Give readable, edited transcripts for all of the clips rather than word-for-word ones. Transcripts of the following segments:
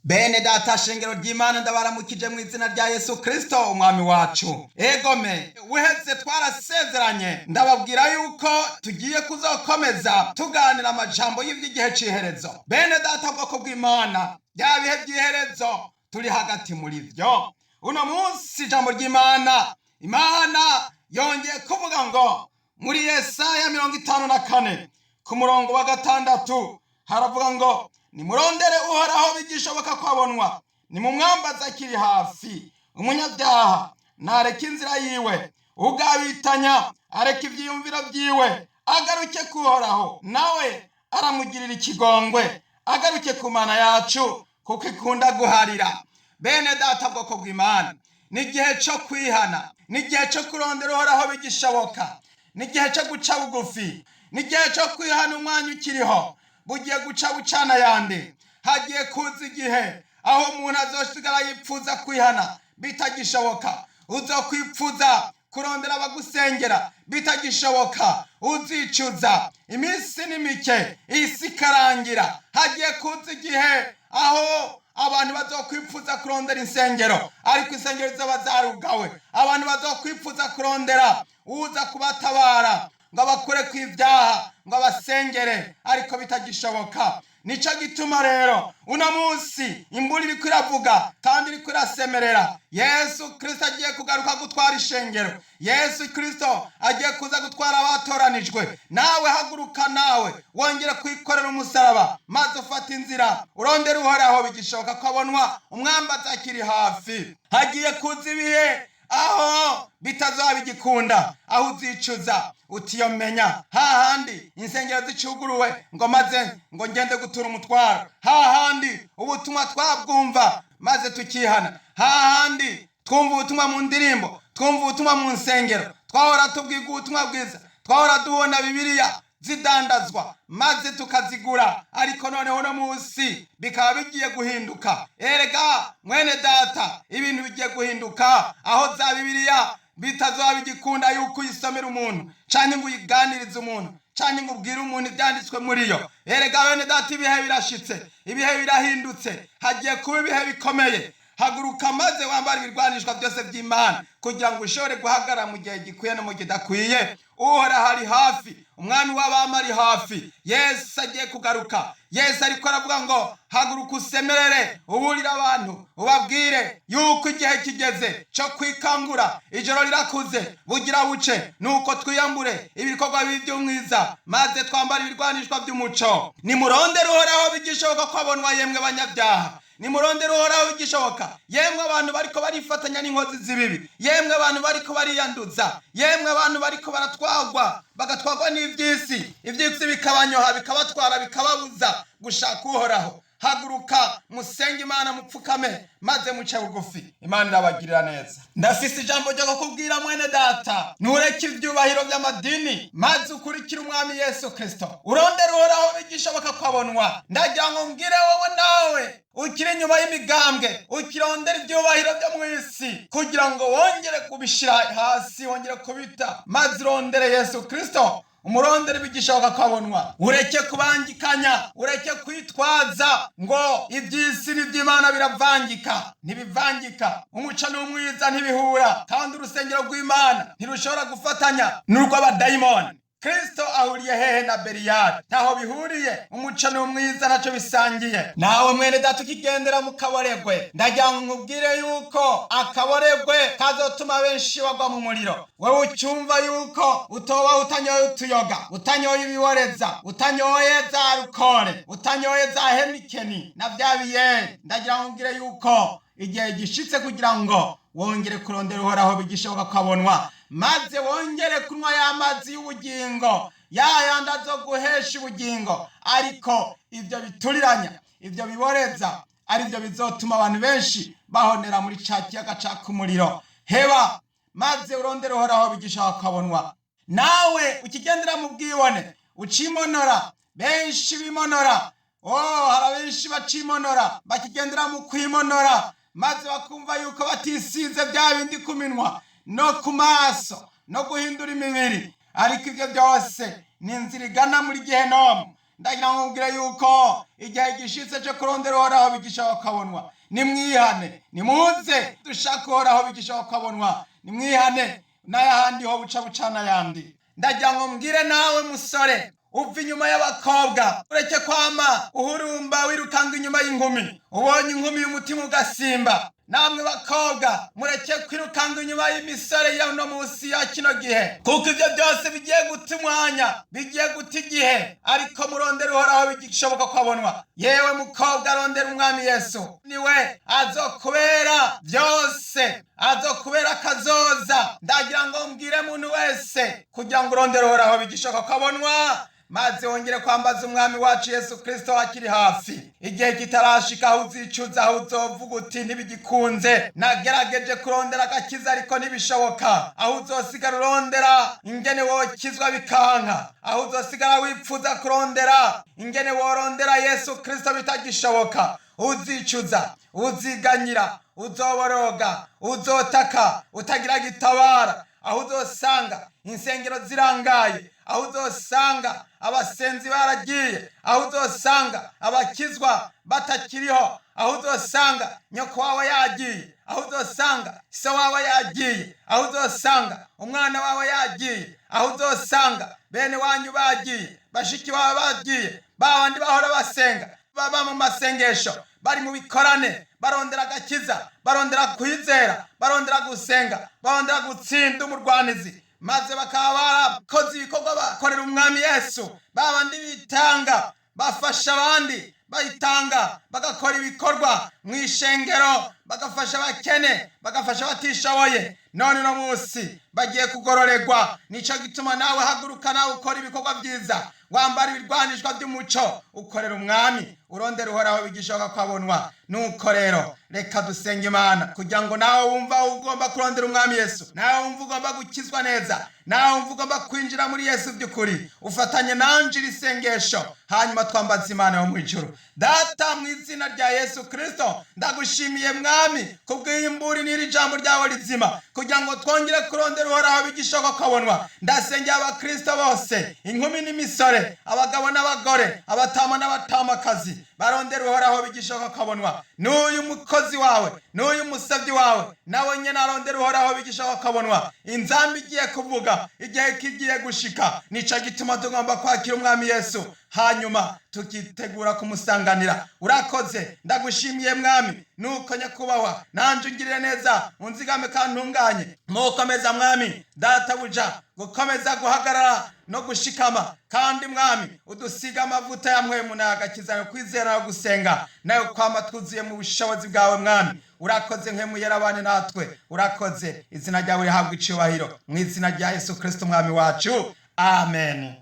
Bene data, shengero ry'Imana, ndabaramukije mu izina rya Yesu Kristo umwami wacu. Egome, uhetse twarasezeranye, ndababwira yuko tugiye kuzokomeza tuganira amajambo y'iby'igihe c'iherezo. Bene data, bwoko bw'Imana, bya bihe by'iherezo turi hagati muri vyo. Uno munsi ijambo ry'Imana, Imana yongeye kuvuga ngo muri Yesaya 54 ku murongo wa 6 haravuga ngo: "Nimurondere Uhoraho bigishoboka ko abonwa, nimumwambaze akiri hafi. Umunyabyaha nareka inzira yiwe, ugabitanya areka ivyiyumviro vyiwe, agaruke kuhoraho, nawe aramugirira ikigongwe, agaruke ku Mana yacu, kuko ikunda guharira." Bene data, bwoko bw'Imana, ni igihe cyo kwihana, ni igihe cyo kurondera Uhoraho bigishoboka, ni igihe cyo guca bugufi, ni igihe cyo kwihana umwanya ukiriho. Bugiye guca bucana yandi. Hagiye kuza igihe aho umuntu azosigara yipfuza kwihana bitagishoboka. Uzokwipfuza kurondera abagusengera bitagishoboka. Uzicuza. Iminsi ni mike, isi ikarangira. Hagiye kuza igihe aho abantu bazokwipfuza kurondera insengero, ariko insengero zizoba zarugawe. Abantu bazokwipfuza kurondera uza kubatabara ngo abakure ku ibyaha, ngo abasengere, ariko bitagishoboka. Nico gituma rero uno munsi imbura iriko iravuga kandi iriko irasemerera. Yesu Kristo agiye kugaruka gutwara ishengero. Yesu Kristo agiye kuza gutwara abatoranijwe. Nawe haguruka, nawe wongere kwikorera umusaraba, maze ufate inzira urondera Uhoraho bigishoboka ko abonwa, umwambazi akiri hafi. Hagiye kuza ibihe aho bitazoba bigikunda, aho uzicuza utiyomenya hahandi insengero zicuguruwe ngo maze ngo ngende gutura umutwaro, hahandi ubutumwa twabwumva maze tukihana, hahandi twumva ubutumwa mu ndirimbo, twumva ubutumwa mu nsengero, twahora tubwirwa ubutumwa bwiza, twahora tubona Bibiliya zidandazwa maze tukazigura. Ariko noneho uno munsi bikaba bigiye guhinduka. Erega mwene data, ibintu bigiye guhinduka, aho za Bibiliya bitazoba bigikunda yuko uyisomera umuntu, canke ngo uyiganirize umuntu, canke ngo ubwire umuntu ivyanditswe muri yo. Erega bene data, ibihe birashitse, ibihe birahindutse, hagiye kuba ibihe bikomeye. Haguruka maze wambara ibirwanishwa byose by'Imana kugira ngo ushobore guhagarara mu gihe gikwiye no mu kidakwiye. Uhoraho ari hafi, umwami w'abami ari hafi. Yesu agiye kugaruka. Yesu ariko aravuga ngo: "Haguruka usemerere, uburire abantu, ubabwire yuko igihe kigeze cyo kwikangura. Ijoro rirakuze, bugira buce. Nuko twiyambure ibikorwa bibi by'umwiza, maze twambare ibirwanishwa by'umuco. Nimurondere Uhoraho bigishoboka ko abonwa, yemwe banyabyaha. Nimurondere Uhoraho bigishoboka, yemwe abantu bariko barifatanya n'inkozi z'ibibi, yemwe abantu bariko bariyanduza, yemwe abantu bariko baratwagwa, bagatwagwa n'ivy'isi, ivy'isi bikabanyoha, bikabatwara, bikababuza gushaka Uhoraho. Haguruka musenge Imana, mupfukame maze muce bugufi. Imana irabagirira neza." Ndafise ijambo ryo kukubwira, mwene data: ntureke ivyubahiro vy'amadini, maze ukurikire umwami Yesu Kristo, urondere Uhoraho bigishoboka ko abonwa. Ndagira ngo mbwire wowe nawe ukiri inyuma y'imigambwe, ukirondera ivyubahiro vyo mu isi, kugira ngo wongere kubishira hasi, wongere kubita, maze urondere Yesu Kristo, umurondere bigishoboka ko abonwa. Ureke kubangikanya, ureke kwitwaza ngo iby'isi n'iby'Imana biravangika. Ntibivangika. Umuco n'umwiza ntibihura, kandi urusengero rw'Imana ntirushobora gufatanya n'urw'abadayimoni. Kristo ahuriye hehe na Beriyari? Ntaho bihuriye. Umuco n'umwiza ntacyo bisangiye. Nawe mwene data ukigendera mu kaboregwe, ndagira ngo nkubwire yuko akaboregwe kazotuma benshi bagwa mu muriro. Wewe ucyumva yuko utoba utanyoye utuyoga, utanyoye ibiboreza, utanyoye za alukore, utanyoye za Heineken na bya biyeri, ndagira ngo nkubwire yuko igihe gishitse kugira ngo wongere kurondera Uhoraho bigishoboka ko abonwa, maze wongere kunywa ya mazi y'ubugingo, ya yandi azoguhesha ubugingo. Ariko ibyo bituriranya, ibyo biboreza, ari byo bizotuma abantu benshi bahonera muri ca kiyaga caka umuriro. Heba maze urondere Uhoraho bigishoboka ko abonwa. Nawe ukigendera mu bwibone, ucimonora, benshi bimonora. Oh, hari abenshi bacimonora, bakigendera mu kwimonora, maze bakumva yuko batisize bya bindi ku minwa no ku maso no guhindura imibiri. Ariko ibyo byose ni inzira igana muri gehenomu. Ndagira ngo nkubwire yuko igihe gishitse cyo kurondera Uhoraho bigisha bakabonwa. Nimwihane, nimuze dushake Uhoraho bigisha bakabonwa. Nimwihane, n'ayahandi ho buca bucana ayandi. Ndagira ngo mbwire nawe musore uva inyuma y'abakobwa, ureke kwama uhurumba wirukanga inyuma y'inkumi. Ubonye inkumi y'umutima ugasimba. Namwe bakobwa, mureke kwirukanga inyuma y'imisore ya uno munsi ya kino gihe, kuko ibyo byose bigiye guta umwanya, bigiye guta igihe. Ariko murondera Uhoraho bigishoboka ko abonwa. Yewe mukobwa, arondera Umwami Yesu, niwe azokubera byose, azokubera akazoza. Ndagira ngo mbwire muntu wese kugira ngo urondere Uhoraho bigishoboka ko abonwa, maze wongere kwambaza Umwami wacu Yesu Kristo akiri hafi, igihe kitarashika aho uzicuza, aho uzovuga uti: "Ntibigikunze, nagerageje kurondera agakiza ariko ntibishoboka." Aho uzosigara urondera ingene wokizwa bikanka, aho uzosigara wipfuza kurondera ingene worondera Yesu Kristo bitagishoboka. Uzicuza, uziganyira, uzoboroga, uzotaka utagira gitabara. Aho uzosanga insengero zirangaye, aho uzosanga abasenzi baragiye, aho uzosanga abakizwa batakiriho, aho uzosanga nyoko wawe yagiye, aho uzosanga se wawe yagiye, aho uzosanga umwana wawe yagiye, aho uzosanga bene wanyu bagiye, bashiki bawe bagiye, ba bandi bahora basenga, baba mu masengesho, bari mu bikorane, barondera agakiza, barondera kwizera, barondera gusenga, barondera gutsinda umurwanizi, maze bakaba barakoze ibikorwa bakorera Umwami Yesu, ba bandi bitanga, bafasha abandi, bayitanga, bagakora ibikorwa mu ishengero, bagafasha abakene, bagafasha abatishoboye, none uno munsi bagiye kugororerwa. Nico gituma nawe haguruka, nawe ukora ibikorwa byiza, wambara ibirwanishwa by'umuco, ukorera Umwami, urondera Uhoraho bigishoboka ko abonwa. Nuko rero reka dusenga Imana kugira ngo nawe wumva ugomba kurondera Umwami Yesu, nawe wumva ugomba gukizwa neza, nawe wumva ugomba kwinjira muri Yesu by'ukuri, ufatanye nanje iri sengesho, hanyuma twambaze Imana yo mu ijuru. Data, mu izina rya Yesu Kristo, ndagushimiye Mwami kubw'iyi mburi n'iri jambo ryawe rizima, kugira ngo twongere kurondera Uhoraho bigishoboka ko abonwa. Ndasengera abakristo bose, inkumi n'imisore, abagabo n'abagore, abatama n'abatamakazi, barondera Uhoraho bigishoboka ko abonwa. N'uyu mukozi wawe, n'uyu musabyi wawe, nawe nyine arondera Uhoraho bigishoboka ko abonwa. Inzamba igiye kuvuga, igihe kigiye gushika. Nico gituma tugomba kwakira Umwami Yesu, hanyuma tukitegura kumusanganira. Urakoze, ndagushimiye Mwami. Nuko nyakubahwa, nanje ungirire neza, unzigame kandi ntunganye mukomeza Mwami databuja gukomeza guhagarara no gushikama. Kandi Mwami, udusiga amavuta ya mpwemu n'agakiza, yo kwizera no gusenga, nayo kwama twuzuye mu bushobozi bwawe. Mwami, urakoze. Mpwemu yarabane natwe, urakoze. Izina ryawe rihabwa icubahiro, mu izina rya Yesu Kristo Umwami wacu, amen.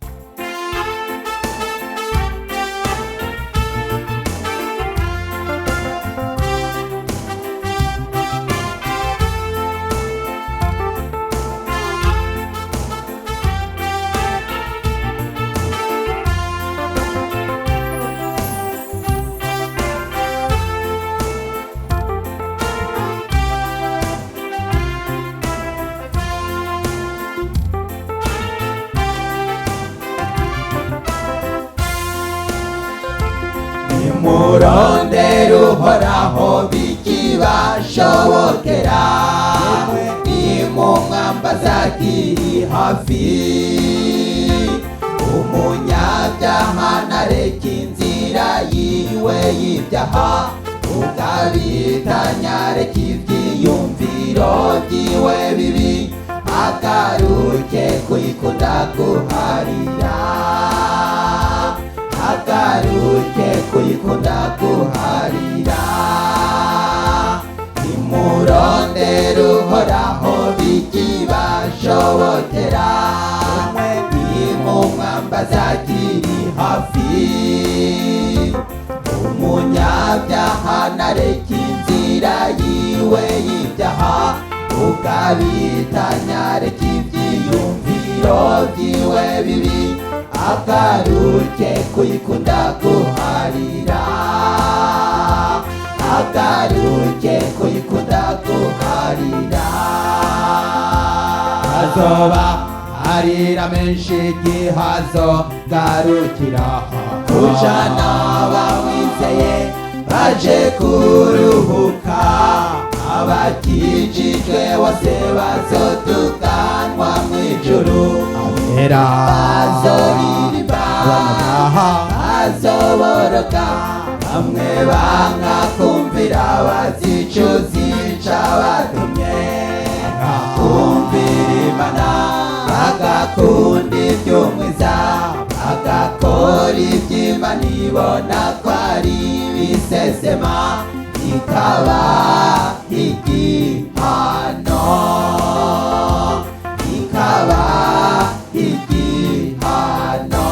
Nimurondere Uhoraho bikibashobokera, nimumwambaza akiri hafi. Umunyabyaha ntareka inzira yiwe y'ibyaha, ukabitanya reka ibyiyumviro byiwe bibi, agaruke kuyikunda guharira, agaruke kuyikunda guharira. Nimurondere Uhoraho bikibashobokera, nimumwambaza akiri hafi. Umunyabyaha ntareka inzira yiwe y'ibyaha, ukabitanya reka ibyiyumviro byiwe bibi, agaruke kuyikunda guharira, agaruke kuyikunda guharira. Azoba arira menshi igihazo garukira. Kujana bamwizeye baje kuruhuka, abakijijwe bose bazotuganwa mw'ijuru. Abera Bazoririmba, abanyabyaha bazoboroka, bamwe banga kumvira bazicuza icabatumye. Kumvira Imana, bagakunda ivy'umwiza, bagakora ivy'Imana ibona ko ari ibisesema, ikaba igihano, ikaba igihano.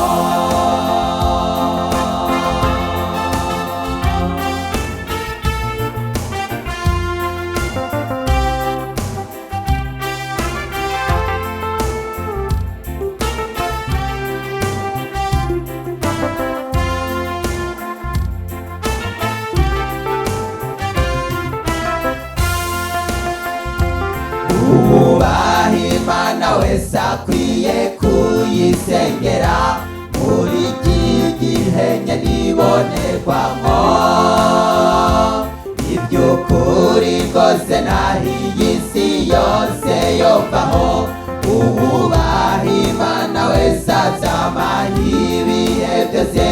Uwubaha Imana wese akwiye kuyisengera muri iki gihe nyenibonerwamo iby'ukuri rwose. Naho iyi si yose yovaho, uwubaha Imana wese azamaha ibihe byose.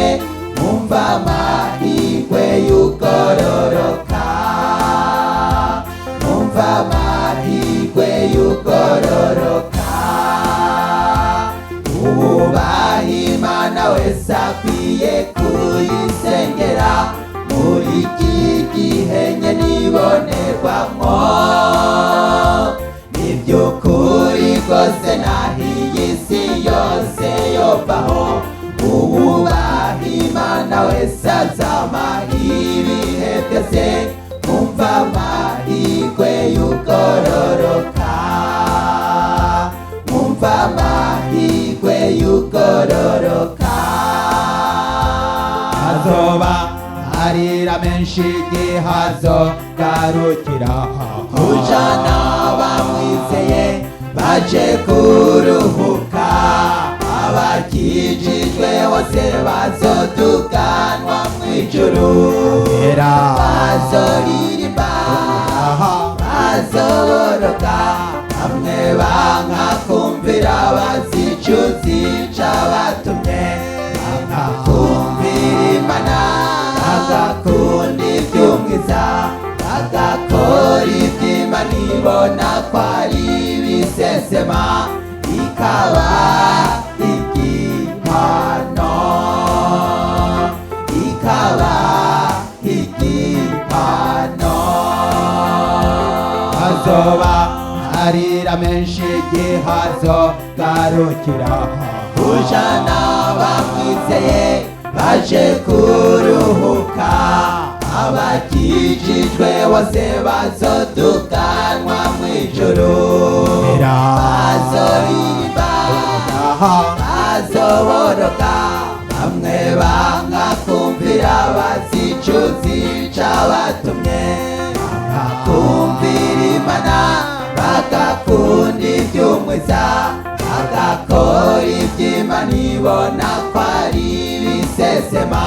Mwumva amahirwe y'ugororoka, mwumva amahirwe y'ugororoka. Uwubaha Imana wese akwiye kuyisengera muri iki gihe nyenibonerwamo iby'ukuri rwose. Naho iyi si yose yovaho, uwubaha Imana wese azamaha ibihe byose. Mwumva amahirwe y'ugororoka, mwumva amahirwe y'ugororoka. Azoba arira menshi igihazo garukira Kujana bamwizeye baje kuruhuka, abakijijwe bose bazotuganwa mw'ijuru. Abera Bazoririmba, aha bazoboroka, bamwe banka kumvira bazicuza icabatumye. Bagakumvira Imana, bagakunda ivy'umwiza, bagakora ivy'Imana ibona ko ari ibisesema, ikaba igihano, ikaba igihano. Azoba arira menshi igihazo garukira Kujana bamwizeye baje kuruhuka, abakijijwe bose bazotuganwa mw'ijuru. Abera Bazoririmba, aha bazoboroka, bamwe banga kumvira bazicuza icabatumye. Bagakumvira Imana, bagakunda ivy'umwiza, bagakora ivy'Imana ibona ko ari ibisesema.